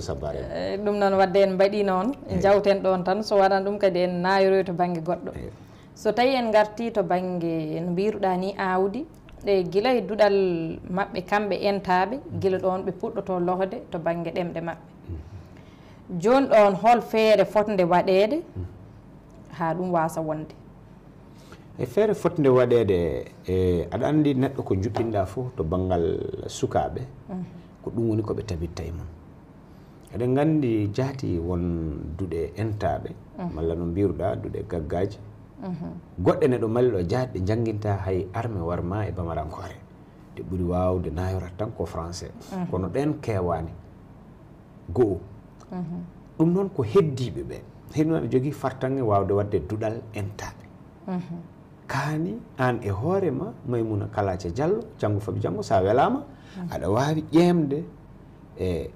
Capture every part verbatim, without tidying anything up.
Sabaare. Eh, ɗum noon, wadde en mbaɗii noon, njawten ɗoon tan, so waɗan ɗum kadi en naayoroy to bannge goɗɗo. So tawi en ngartii to bannge, no mbiiruɗaa ni, aawdi, e gila e duɗal maɓɓe kamɓe entaaɓe, gila ɗoon ɓe puɗɗotoo lohde to bannge ɗemɗe maɓɓe. Jooni ɗoon, hol feere fotnde waɗeede haa ɗum waasa wonde? E feere fotnde waɗeede, e aɗa anndi neɗɗo ko njuɓɓinɗaa fof to banngal sukaaɓe, ko ɗum woni ko ɓe tabitta e mum. Eɗen nganndi jaati won duɗe entaaɓe, malla no mbiiruɗaa, duɗe gaggaaji. Goɗɗe ne ɗo Mali ɗo jaati ɗe njannginta hay arme warma e bamarankoore. Ɗe ɓuri waawde naayorat tan ko français. Kono ɗeen keewaani. Go'o. Ɗum noon ko heddiiɓe ɓe. Hino aɗa jogii fartaŋŋe waawde waɗde duɗal entaaɓe. Kaani aan e hoore ma, Maymuna Kalaaca Jallo, janngo fami janngo, so a welaama, aɗa waawi ƴeemde e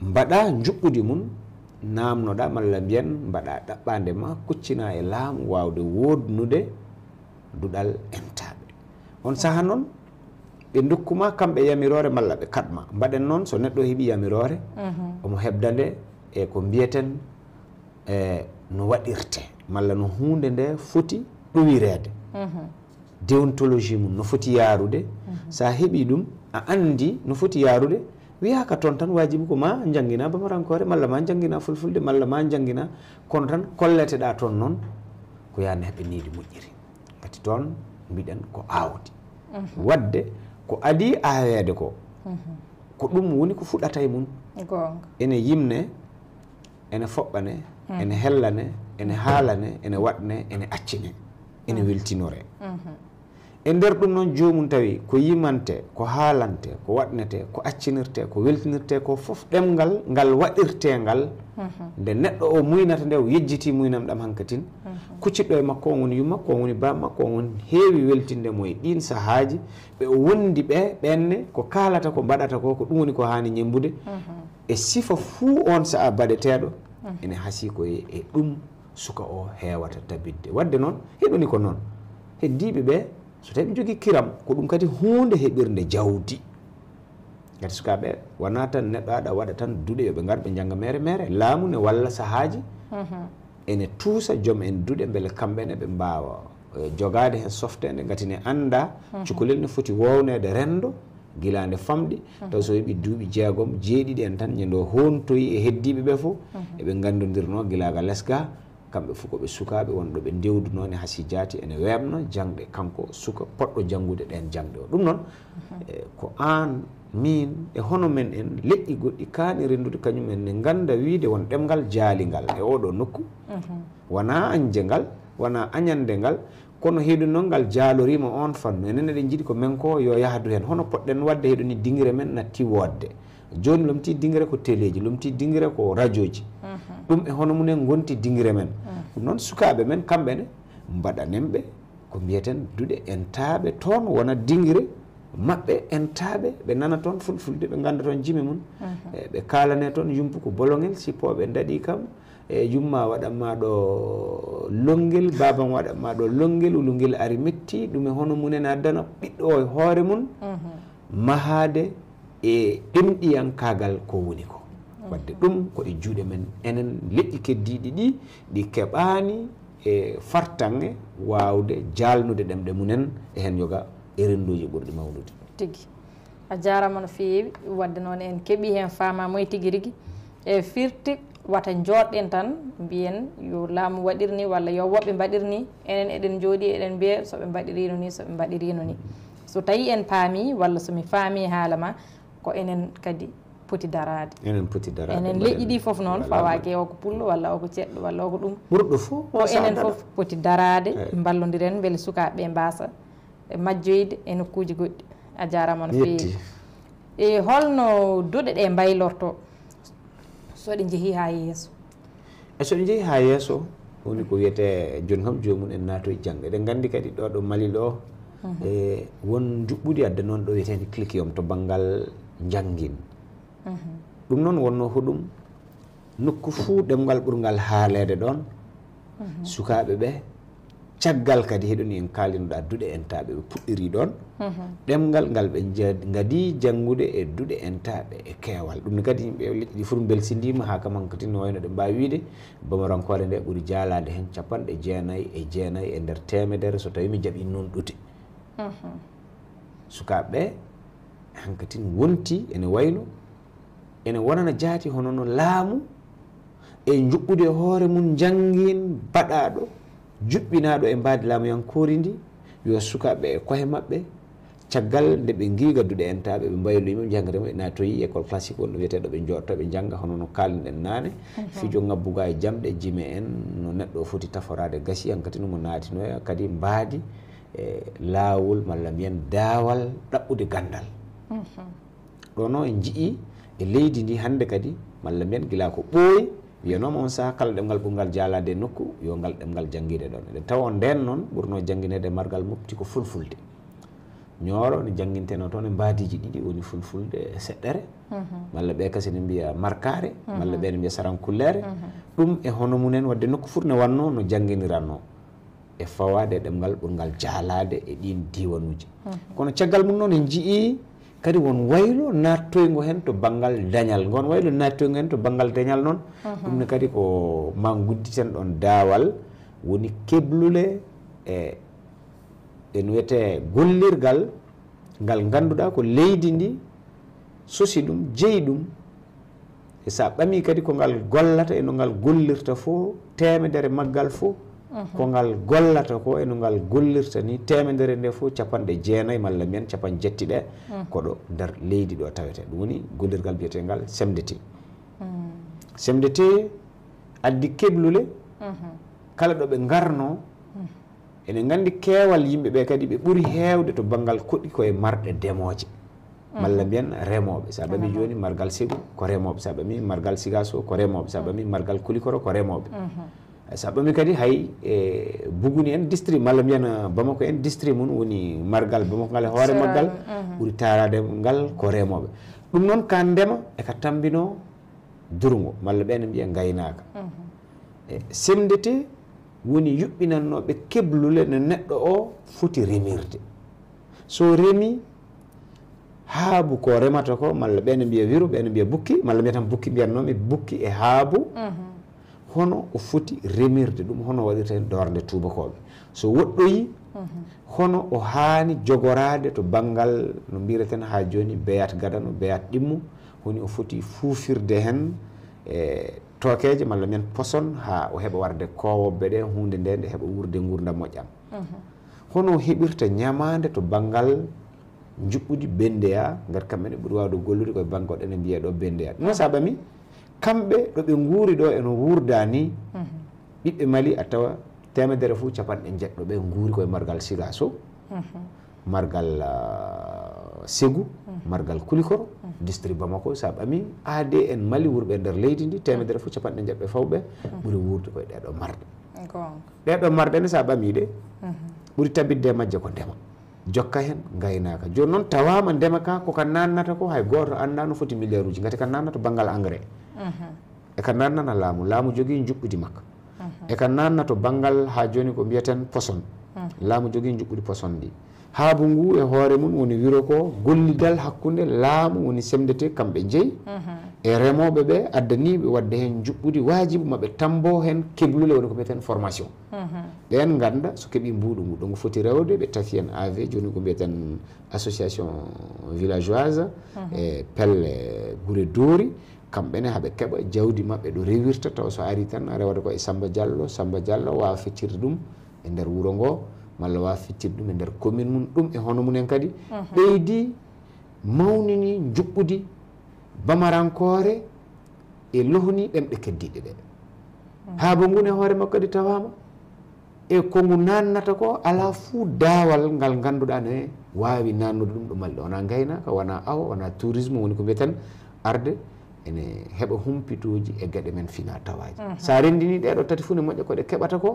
mbaɗa njuɓɓudi mum, naamnoɗaa malla mbiyen mbaɗa ɗaɓɓaande ma, kuccinaa e laamu waawde woodnude duɗal entaaɓe. On sahaa noon, ɓe ndokku ma kamɓe yamiroore malla ɓe kaɗ ma. Mbaɗen noon, so neɗɗo heɓi yamiroore, omo heɓda nde e ko mbiyeten e no waɗirte, malla no huunde nde foti ɗowireede. Déontologie mum no foti yaarude. So a heɓii ɗum, a anndi no foti yaarude, wiyaaka toon tan waajibi ko ma njannginaa bamarankoore, malla ma njannginaa fulfulde, malla ma njannginaa, kono tan kolleteɗaa toon noon ko yaa neeɓe nii ɗi moƴƴiri. Ngati toon mbiɗen ko aawdi. Waɗde ko adii aaweede ko, ko ɗum woni ko fuɗata e mum. Ene yimne, ene foɓɓane, ene hellane, ene haalane, ene waɗne, ene accine, ene weltinore. E nder ɗum noon, joomum tawi ko yimante, ko haalante, ko waɗnete, ko accinirte, ko weltinirte, ko fof ɗemngal ngal waɗirtee ngal, nde neɗɗo o muynata nde, o yejjitii muynam ɗam hankatin, kuccitɗo e makko, on woni yumma makko, on woni baaba makko, on woni heewi weltinde mo e ɗiin sahaaji, ɓe o wondi ɓe, ɓenne ko kaalata, ko mbaɗata ko, ko ɗum woni ko haani ñemmbude. E sifa fuu oon sahaa baɗeteeɗo, ene hasii ko e, e ɗum suka o heewata tabitde. Waɗde noon, heɗoni ko noon. Heddiiɓe ɓe, so tawi ɓe njogii kiram, ko ɗum kadi huunde heɓirnde jawdi. Ngati sukaaɓe, wonaa tan neɗɗo aɗa waɗa tan duɗe yo ɓe ngar ɓe njannga meere meere. Laamu ne walla sahaaji ene tuusa joom en duɗe mbele kamɓe ne ɓe mbaawa, eh, jogaade heen softeende, ngati ne annda cukalel ne foti woowneede renndo gila nde famɗi, taw so heɓi duuɓi jeegom, jeeɗiɗi en tan, ñande o hoontoyi e heddiiɓe ɓe fof, eɓe nganndondirnoo gila ga les ga, kamɓe fof ko ɓe sukaaɓe wonɗo ɓe ndewdunoo ne hasi jaati ene weeɓna jaŋɗe kanko suka poɗɗo janngude ɗeen jaŋɗe o. Ɗum noon, eh, ko aan, miin, e hono men en, leƴƴi goɗɗi kaani renndude kañum en ne ngannda wiide won ɗemngal jaalingal e oɗo nokku, wonaa añde ngal, wonaa añande ngal, kono heɗu noon ngal jaaloriima oon fannu. Enen eɗen njiɗi ko men ko yo yahdu heen. Hono poɗɗen waɗde heɗoni dingire men natti woodde. Jooni lomtii dingire ko teleeji, lomtii dingire ko rajooji. Ɗum e hono mum en ngonti dingire men. Ɗum noon sukaaɓe men kamɓe ne mbaɗanen ɓe ko mbiyeten duɗe entaaɓe toon wona dingire maɓɓe entaaɓe, ɓe nana toon fulfulde, ɓe ngannda toon jime mum. E ɓe kaalane toon yumpu ko bolongel, sippo ɓe ndaɗi kam. E yumma waɗanma ɗo lonngel, baabam waɗanma ɗo lonngel, ulungel ari metti, ɗum e hono mum en addana ɓiɗɗo o e hoore mum, mahaade e ɗemɗiyankaagal ko woni ko. Waɗde ɗum ko e juuɗe men enen leƴƴi keddiiɗi ɗi, ɗi keɓaani e fartaŋŋe waawde jaalnude ɗemɗe mum en e heen yoga e rennduuji ɓurɗi mawnude. Tigi. A jaaraama no feewi, waɗde noon en keɓii heen faamaamuya tigi rigi. E firti, wata njooɗɗen tan, mbiyen yo laamu waɗir ni walla yo woɓɓe mbaɗir ni, enen eɗen njooɗii eɗen mbiya so ɓe mbaɗiriino ni, so ɓe mbaɗiriino ni. So tawii en paamii walla so mi faamii haala ma, ko enen kadi poti daraade. Enen poti daraade. Enen leƴƴi ɗi fof noon, fawaaki o ko pullo walla o ko ceɗɗo walla o ko ɗum. Ɓurɗo fof ko enen fof poti daraade, mballondiren mbele sukaaɓe ɓe mbaasa majjoyde e nokkuuji goɗɗi. A jaaraama no feewi. E holno duɗe ɗe mbaylorto so ɗe njehii haa yeeso? E so ɗe njehii haa yeeso, woni ko wiyetee jooni kam joomum en naatoy jannga. Eɗen nganndi kadi ɗo ɗo Mali ɗo, e won njuɓɓudi adda noon ɗo wiyeteende cliquium to banngal njanngin. Ɗum noon wonnoo hoɗum? Nokku fuu ɗemngal ɓurngal haaleede ɗoon, sukaaɓe ɓe Caggal kadi heɗoni en kaalinoɗa duɗe entaaɓe ɓe puɗɗiri ɗon. Ɗemngal ngal ɓe nja- ngadi janngude e duɗe entaaɓe e keewal. Ɗum ne kadi yimɓe leƴƴi ɗi fof mbelsindiima haa kam hankadi no wayno ɗe mbaawi wiide bamarankoore nde ɓuri jaalaade heen capanɗe jeenayi e jeenayi e nder teemedere so tawi mi jaɓi noon ɗute. Sukaaɓe ɓe hankadi wonti ene wayno ene wonana jaati hono no laamu e njuɓɓude hoore mum njanngiin baɗaaɗo juɓɓinaaɗo e mbaadi laamuyankoori ndi yo sukaaɓe e koye maɓɓe caggal nde ɓe ngiwi gadduɗe entaaɓe ɓe mbayloyima jangre mo naatoyi école classique wonɗo wiyeteeɗo ɓe jooɗto ɓe njannga hono no kaalnuɗen naane fijo ngabbuga e jamɗe jime en no neɗɗo o foti taforaade gasi hankadi no mo naatinoya kadi mbaadi e laawol malla mbiyen daawal ɗaɓɓude ganndal ɗo noon en njiyii e leydi ndi hannde kadi malla mbiyen gila ko ɓooyi wiyanooma on saha kala ɗemngal ɓurngal jaalaade e nokku yo ngal ɗemngal janngiide ɗoon eɗen tawa on ndeen noon ɓurnoo janngineede margal mofti ko fulfulde ñooro ne jannginteno toon e mbaadiiji ɗiɗi woni fulfulde e seɗɗere malla ɓe kasi ne mbiya markaare malla ɓe ne mbiya sarankulleere ɗum e hono mumen waɗde nokku fof ne wannoo no jannginiratnoo e fawaade e ɗemngal ɓurngal jaalaade e ɗiin diiwanuuji kono caggal mum noon en njiyii kadi won waylo naattoyngo heen to banngal dañal ngon waylo naattoyngo heen to banngal dañal noon ɗum ne kadi ko ma ngudditen ɗoon daawal woni keblule e ene wiyetee gollirgal ngal ngannduɗaa ko leydi ndi sosi ɗum jeyi ɗum e so a ɓamii kadi ko ngal gollata e no ngal gollirta fof teemedere maggal fof ko ngal gollata ko e no ngal gollirta ni teemedere nde fof capanɗe jeenayi malla mbiyen capanɗe jetti ɗe ko ɗo nder leydi ɗo tawete ɗum woni gollirgal biyetengal semdete semdete addi keblule kala ɗo ɓe ngarno eɗen nganndi keewal yimɓe ɓe kadi ɓe ɓuri heewde to banngal koɗi koye marɗe demooje malla mbiyen remooɓe so a ɓami jooni margal segu ko remooɓe so a ɓami margal sigaso ko remooɓe so a ɓami margal kulikoro ko remooɓe so a ɓami kadi hay e buguni en district malla mbiyen bamako en district mum woni margal bamako ngal e hoore maggal ɓuri taarade ngal ko remooɓe ɗum noon ka ndema e ka tambino durgo malla ɓe ne mbiya ngaynaaka e semdete woni yuɓɓinannooɓe keblule no neɗɗo o foti remirde so remi haabu ko remata ko malla ɓe ne mbiya wiro ɓe ne mbiya bukki malla mbiya tan bukki mbiyatnoomi bukki e haabu hono o foti remirde ɗum hono waɗirta heen doorde tuubakooɓe so woɗɗoyi hono o haani jogoraade to banngal no mbiyeten haa jooni beyat gadano beyat ɗimmo woni o foti fuufirde heen e tookeeje malla men poson haa o heɓa warde koowobbe ɗe huunde nde nde heɓa wuurde nguurndam moƴƴam hono o heɓirta ñamaande to banngal njuɓɓudi bendeya ngar kamɓe ne ɓuri waawde gollude koye bannge goɗɗo ene mbiya ɗo bendeya ɗum noon so a ɓami kamɓe ɗo ɓe nguuri ɗo eno wuurda ni ɓiɓɓe mali a tawa temedere fof capanɗe jeɗɗo ɓe nguuri koye margal sigaso margal segu margal kulikoro district bamako so a ɓami adn mali wurɓe nder leydi ndi temedere fof capanɗe jeɗɗo fawɓe ɓuri wuurde koye ɗeɗo marɗe ɗeɗo marɗe ne so a ɓami ɗe ɓuri tabitde e majje ko ndema jokka heen ngaynaaka jooni noon tawaama ndema ka ko ka naatnata ko hay gooto anndaa no foti milliard uji ngati ka naatnata banngal engrais e ka naatnata laamu laamu jogii njuɓɓudi makka e ka naatnata banngal haa jooni ko mbiyeten poson laamu jogii njuɓɓudi poson ndi haabu ngu e hoore mum woni wiro ko gollidal hakkunde laamu woni semdete kamɓe jeyi e remooɓe ɓe addaniiɓe waɗde heen njuɓɓudi waajibu maɓe tambo heen keblule woni ko mbiyeten formation ɓeen ngannda so keɓi mbuuɗu ngu ɗo ngu foti rewde ɓe tafi en av jooni ko mbiyeten association villageoise e pelle gure doori kamɓe ne haɓe keɓa jawdi maɓɓe ɗo rewirta taw so ari tan rewata ko e samba diallo samba diallo wawa feccirde ɗum e nder wuro ngo malla wawa feccirde ɗum e nder commune mum ɗum e hono mum en kadi ɓeydi mawnini njuɓɓudi bamarankoore e lohni ɗemɗe keddiɗe ɗe haabo ngun e hoore makko kadi tawama e ko ngu nannata ko ala fuu daawal ngal ngannduɗaa ne waawi nannude ɗum ɗo malɗo wona ngaynaaka wona awo wona tourisme woni ko mbiyeten arde ene heɓa humpitooji e geɗe men fina tawaaji so a renndini ɗeɗo tati fuu ne moƴƴa ko ɗe keɓata ko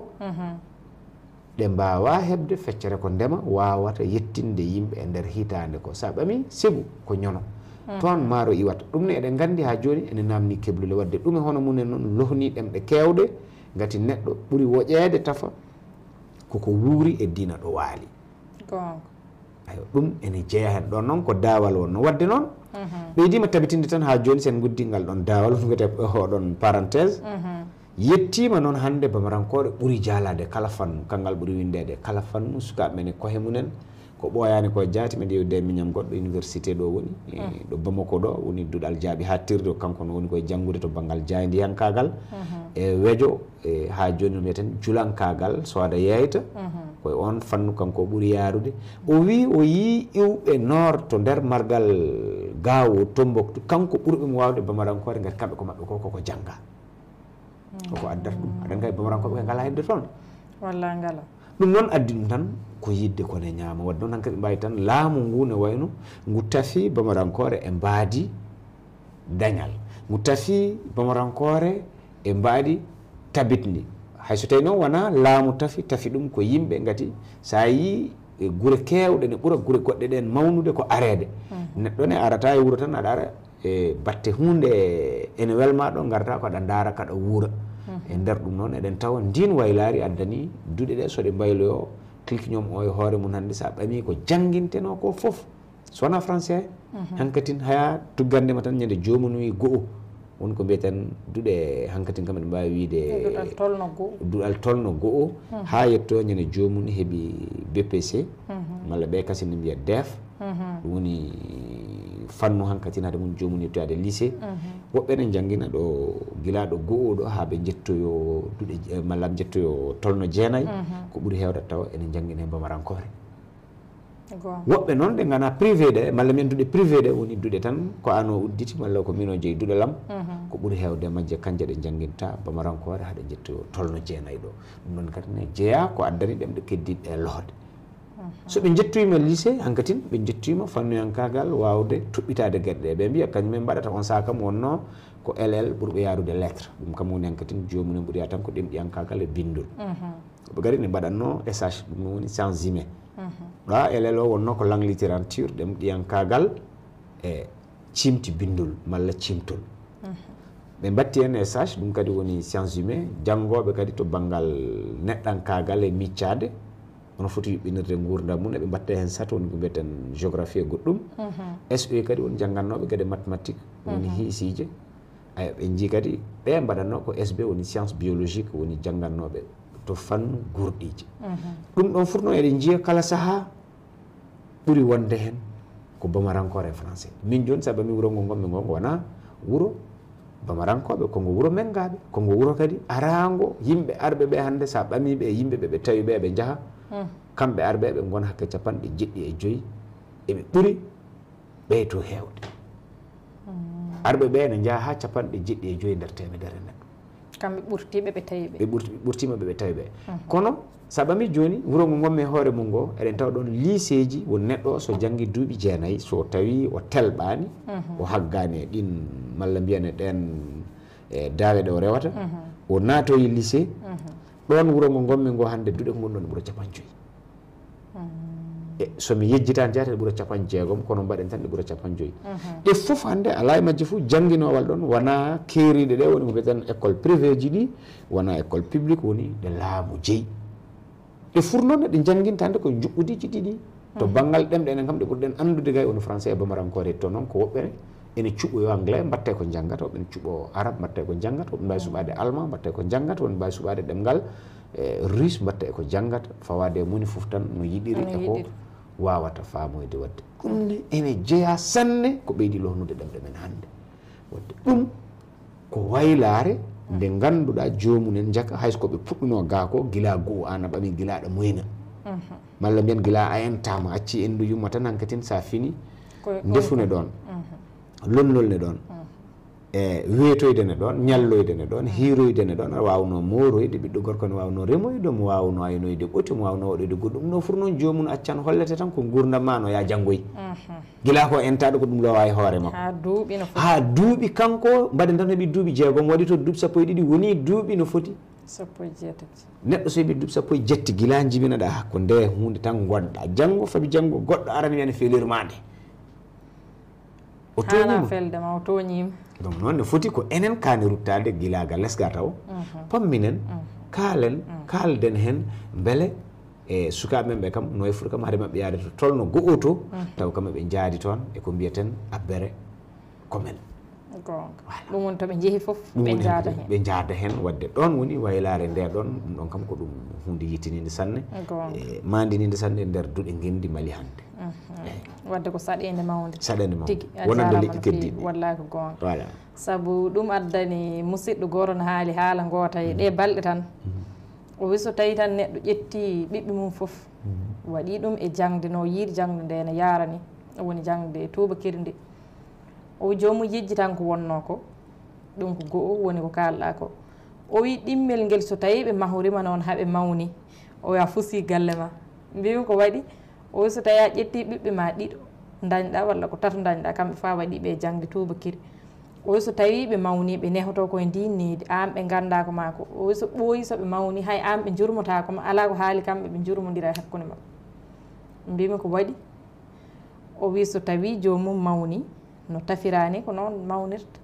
ɗe mbaawa heɓde feccere ko ndema waawata yettinde yimɓe e nder hitaande ko so a ɓami segu ko ñono toon maaro iwata ɗum ne eɗen nganndi haa jooni ene naamni keblule waɗde ɗum e hono mum en noon lohni ɗemɗe keewɗe ngati neɗɗo ɓuri woƴeede tafa koko wuuri e diina ɗo waali. Goonga. Ayo, ɗum ene jeya heen. Ɗon noon ko daawal wonno. Waɗde noon, ɓeydiima tabitinde tan haa jooni, sen nguddii ngal ɗon daawal, wiyetee oɗon parenthèse. Yettiima noon hannde bamarankooɓe ɓuri jaalaade kala fannu, kanngal ɓuri winndeede kala fannu, sukaaɓe men e koye mumen, ko ɓooyaani ko jaati, mbeɗa yewtida e miñam goɗɗo université ɗo woni, e ɗo Bamako ɗo, woni duɗal jaaɓi haaɗtirde, kanko no woni koye janngude to banngal jaayndiyankaagal, e wejo, e haa jooni no mbiyaten julankaagal, sooda yeeyta, koye oon fannu kanko o ɓuri yaarude. O wii o yii iwɓe Noor to nder margal Gaawo Tombouctou, kanko ɓurɓe mo waawde bamarankoore, ngati kamɓe ko maɓɓe ko, koko jannga. Koko addata ɗum. Aɗa anndi kay bamarankooɓe kay ngalaa hedde toon. Walla ngala. Ɗum noon addi ɗum tan ko yiɗde ko ne ñaama. Waɗde noon hankadi ɓe mbaawi tan laamu ngu ne wayno ngu tafi bamarankoore e mbaadi dañal. Ngu tafi bamarankoore e mbaadi tabitndi. Hay so tawi noon wonaa laamu tafi, tafi ɗum ko yimɓe ngati so a yii e gure keewɗe ne ɓura gure goɗɗe ɗeen mawnude ko areede. Neɗɗo ne arata e wuro tan aɗa ara e batte huunde ene welma ɗo, ngarta ko aɗa ndaara, kaɗa wuura. E nder ɗum noon, eɗen tawa ndiin waylaari addani duɗe ɗe, so ɗe mbayloyo, clique ñoom o e hoore mum hannde, so a ɓamii ko janngintenoo ko fof, so wonaa français, hankatin haya tuggande ma tan ñande joomum wi go'o, won ko mbiyeten duɗe hankatin kam eɗen mbaawi wiyde Duɗal tolno go'o. Duɗal tolno go'o, haa yetto ñande joomum heɓi B P C, malla ɓe kasi ne mbiya def. Ɗum woni fannu hankatin hade mum joomum yettoyaade lycée. Woɓɓe ne njangina ɗo gila ɗo go'o ɗo haa ɓe njettoyo duɗe, eh, malla njettoyo tolno jeenayi. Ko ɓuri heewde tawa ene njangina e bamarankoore. Woɓɓe noon ɗe ngana privé ɗe, malla mbiyen duɗe privé ɗe, woni duɗe tan ko an o udditi, malla ko min o jeyi duɗalam. Ko ɓuri heewde majje kanje ɗe njannginta bamarankoore haa ɗe njettoyo tolno jeenayi ɗo. Ɗum noon kadi ne jeyaa ko addani ɗemɗe keddiiɗe e lohde. So ɓe njettoyima lycée, hankatin ɓe njettoyima fannuyankaagal waawde toɓɓitaade geɗe ɗe. Ɓe mbiya kañum en mbaɗata on saha kam wonno ko L L ɓurɓe yaarude lettre. Ɗum kam woni hankatin joomum en ɓuri yaa tan ko ɗemɗiyankaagal e binndol. Ɓe kadi ne mbaɗatno S H, ɗum woni sciences humaines. Ɗo L L o wonno ko langue littérature, ɗemɗiyankaagal e ciimti binndol malla ciimtol. Ɓe mbatti heen S H, ɗum kadi woni sciences humaines, janngooɓe kadi to banngal neɗɗankaagal e miccaade, ono foti yuɓɓinirde nguurndam mum, eɓe mbatta heen sato, woni ko mbiyeten géographie e goɗɗum. S E kadi woni janngannooɓe geɗe mathématique, woni hiisiije. Aya, ɓe njii kadi, ɓe mbaɗatno ko S B, woni science biologique, woni janngannooɓe to fannu gurɗiiji. Ɗum ɗon fof noon eɗen njiya kala sahaa ɓuri wonde heen ko bamarankoore e français. Min jooni, so a ɓamii wuro ngo ngonmi ngo, ngo wonaa wuro bamarankooɓe, ko ngo wuro menngaaɓe, ko ngo wuro kadi araango yimɓe arɓe ɓe hannde, so a ɓamii ɓe e yimɓe ɓe ɓe tawi ɓe, ɓe njaha, kamɓe arɓe ɓe ngona hakke capanɗe jeɗɗi e joyi, eɓe ɓuri ɓeyto heewde. Arɓe ɓe ene njaha haa capanɗe jeɗɗi e joyi nder teemedere neɗɗo. Kamɓe ɓurtiiɓe ɓe tawi ɓe. Ɓe ɓurti-, ɓurtiima ɓe ɓe tawi ɓe. Kono so a ɓamii jooni, wuro ngo ngonmi e hoore mum ngo, eɗen tawa ɗoon liiseeji, won neɗɗo so janngi duuɓi jeenayi, so tawi o telɓaani, o haggaani e ɗiin, malla mbiyen e ɗeen, e daawe ɗe o rewata, o naatoyi lycée, ɗoon wuro ngo ngonmi ngo hannde duɗe ko ngonɗon ɓura capanɗe joyi. E, so mi yejjitaani jaati, ɗe ɓura capanɗe jeegom, kono mbaɗen tan ɗe ɓura capanɗe joyi. Ɗe fof hannde alaa e majje fof jannginowal ɗoon, wonaa keeriiɗe ɗe, woni ko mbiyeten école privé ji ɗi, wonaa école publique, woni ɗe laamu jeyi. Ɗe fof noon ɗe njannginta hannde ko njuɓɓudiiji ɗiɗi. To banngal ɗemɗe enen kam ɗe ɓurɗen anndude gay woni français e bamarankoore, to noon ko woɓɓe ene cuɓoyo anglais, mbatte ko njanngata, woɓɓe ene cuɓo arabe, mbatte ko njanngata, woɓɓe mbaawi suɓaade allemand, mbatte ko njanngata, woɓɓe mbaawi suɓaade ɗemngal, eh, russe, mbatte ko njanngata, fawaade e moni fof tan no yiɗiri e ko waawata faamoyde waɗde. Ɗum ne ene jeyaa sanne ko ɓeydi lohnude ɗemɗe men hannde. Waɗde ɗum ko waylaare nde ngannduɗaa joomum en njaka, hay so ko ɓe puɗɗunoo gaa ko, gila go'o aan a ɓami, gila aɗa moyna. Malla mbiyen gila a entaama, acci enndu yumma tan, hankatin so a fini, ndefu ne ɗoon, lonnol ne ɗoon, e weetoyde ne ɗoon, ñalloyde ne ɗoon, hiiroyde ne ɗoon, aɗa waawnoo mooroyde, ɓiɗɗo gorko ne waawnoo remoyde, mo waawnoo aynoyde ɓoti, mo waawnoo waɗoyde goɗɗum. Ɗum ɗoo fof noon joomum accan hollete tan ko nguurndam maa no yaa janngoy. Gila ko entaaɗo ko ɗum lowaa e hoore makko. Haa duuɓi no foti. Haa duuɓi kanko, mbaɗen tan heɓi duuɓi jeegom, waɗi to duuɓi sappo e ɗiɗi, woni duuɓi no foti. Sappo e jeetati. Neɗɗo so heɓi duuɓi sappo e jetti, gila njibinaɗaa, ko nde huunde tan ngonɗaa. Janngo, fabi janngo, goɗɗo arani wiya ne felirma nde. O tooñiima. Haanaa felde ma, o tooñiima. Donc noon ne foti ko enen kaani ruttaade gila ga les ga taw. Pamminen, kaalen, kaalden heen, mbele E sukaaɓe men ɓe kam, no e foti kam, hade maɓɓe yaade to tolno go'o to, taw kamɓe ɓe njaadi toon e ko mbiyaten abbere ko men. Goonga. Ɗum woni to ɓe njehi fof, ɓe njaada heen. Ɓe njaada heen, waɗde ɗoon woni waylaare nde ɗoon, ɗum ɗoon kam ko ɗum huunde yittininde sanne. Goonga. E maandininde sanne e nder duɗe ngenndi Mali hannde. Waɗde ko saɗeende mawnde. Saɗeende mawnde. Tigi, a jaaraama no feewi. Wallaahi ko goonga. Voilà. Sabu ɗum addani musidɗo gooto no haali haala ngoota e ɗee balɗe tan. O wi so tawii tan neɗɗo ƴettii ɓiɓɓe mum fof, waɗii ɗum e jaŋde no yiiri jaŋde nde no yaarani, o woni jaŋde tuubakiri nde. O wi joomum yejji tan ko wonnoo ko, ɗum ko go'o woni ko kaalɗaa ko. O wi ɗimmel ngel so tawii ɓe mahoriima noon haa ɓe mawni, o wi a fusii galle ma. Mbiymi ko waɗi, o wi so tawii a ƴettii ɓiɓɓe ma ɗiɗo ndañɗaa walla ko tato ndañɗaa, kamɓe fof a waɗii ɓe jaŋde tuubakiri. O wi so tawii ɓe mawnii, ɓe nehoto ko e ndiin needi, aan ɓe nganndaa ko maa ko. O wi so ɓooyii so ɓe mawnii, hay aan ɓe njurmotaako ma, alaa ko haali kamɓe ɓe njurmondira e hakkunde maɓɓe. Mbiymi ko waɗi? O wi so tawii joomum mawnii, no tafiraani ko noon mawnirta.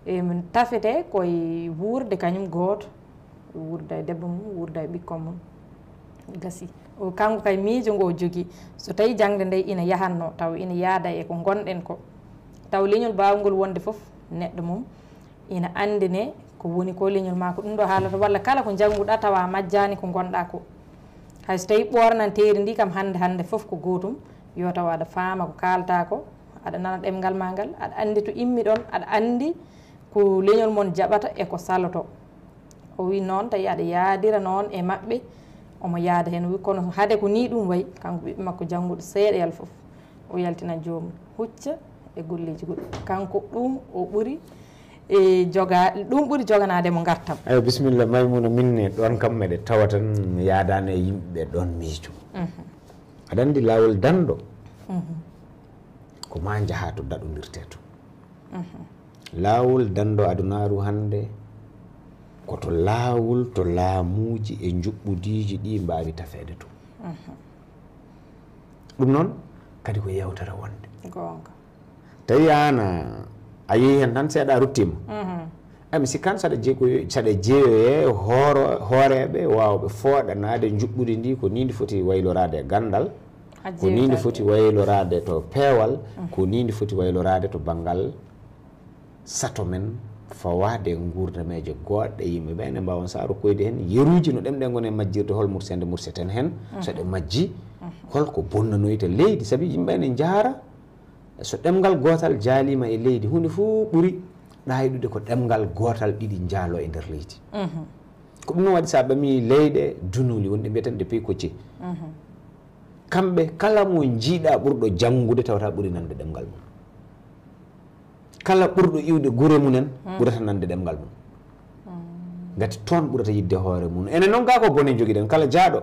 E tafetee ko e wuurde kañum gooto, wuurda e debbo mum, wuurda e ɓikkon mum. Gasi. O, kanko kay miijo ngo o jogii, so tawii jaŋde nde ina yahatnoo, taw ina yaada e ko ngonɗen ko, taw leñol baawngol wonde fof neɗɗo mum ina anndi ne ko woni ko leñol maa ko ɗum ɗo haalata, walla kala ko njannguɗaa tawa a majjaani ko ngonɗaa ko. Hay so tawii ɓoornanteeri ndi kam hannde hannde fof ko gootum, yo taw aɗa faama ko kaaltaa ko, aɗa nana ɗemngal maa ngal, aɗa anndi to immi ɗon, aɗa anndi ko leñol mon jaɓata e ko saloto. O wi noon tawi aɗa yaadira noon e maɓɓe, omo yaada heen. O wi kono hade ko nii ɗum wayi, kanko ɓiɓɓe makko jannguɗo seeɗa yalla fof, o yaltina joomum, hucca e golleeji goɗɗi. Kanko ɗum o ɓuri e joga, ɗum ɓuri joganaade mo ngartam. Eyo, bisimilla Maymuna, min ne ɗoon kam meɗe tawa tan mi yaadaani e yimɓe ɗoon miijo. Aɗa anndi laawol danɗo ko maa njahaa to daɗondirtee to. Laawol danɗo adunaaru hannde ko to laawol to laamuuji e njuɓɓudiiji ɗi mbaawi tafeede to. Ɗum noon kadi ko yeewtere wonde. Goonga. Tawi aan a yehi heen tan seeɗa a ruttiima. Ay mi sikkaani saɗa jeegoyo saɗa jeeyoyee hooro hooreeɓe waawɓe fooɗanaade njuɓɓudi ndi ko nii ndi foti wayloraade e ganndal, ko nii ndi foti wayloraade to peewal, ko nii ndi foti wayloraade to banngal sato men fawaade e nguurdameeje goodɗe yimɓe ɓe ene mbaawa saaro koyde heen yeruuji no ɗemɗe ngoni e majjirde hol murseende murseten heen so ɗe majji holko bonnanoyta leydi sabi yimɓe ene njaara so ɗemngal gootal jaaliima e leydi huunde fof ɓuri ɗaayɗude ko ɗemngal gootal ɗiɗi njaaloo e nder leydi ko ɗum noon waɗi so a ɓamii leyɗe dunuuli wonɗe mbiyeten ɗe pays côtiers kamɓe kala mo njiiɗa ɓurɗo janngude tawata ɓuri nande ɗemngal mum kala ɓurɗo iwde gure mumen ɓurata nande ɗemngal mum ngati toon ɓurata yidde hoore mum enen noon gaa ko bone njogiɗen kala jaaɗo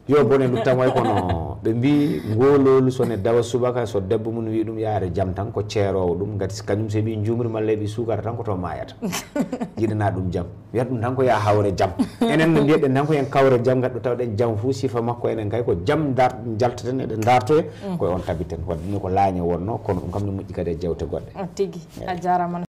yo bone ɗum tan way kono ɓe mbi ngololu so ne dawa subaka so debbo mum wi ɗum yaare jam tan ko ceeroowo ɗum ngati kañum so ɓi njuumri malla ɓi suukara tan ko to mayata yiɗana ɗum jam wiyata ɗum tan ko ya hawre jam enen no mbiyaɗen tan ko yen kawre jam ngatɗo tawɗen jam fuu sifa makko enen kay ko jam jaltaten eɗen dartoya koye on tabiten wadde ni ko laaña wonno kono ɗum kam ne moƴƴi kadi e jewte goɗɗe tigi a jarama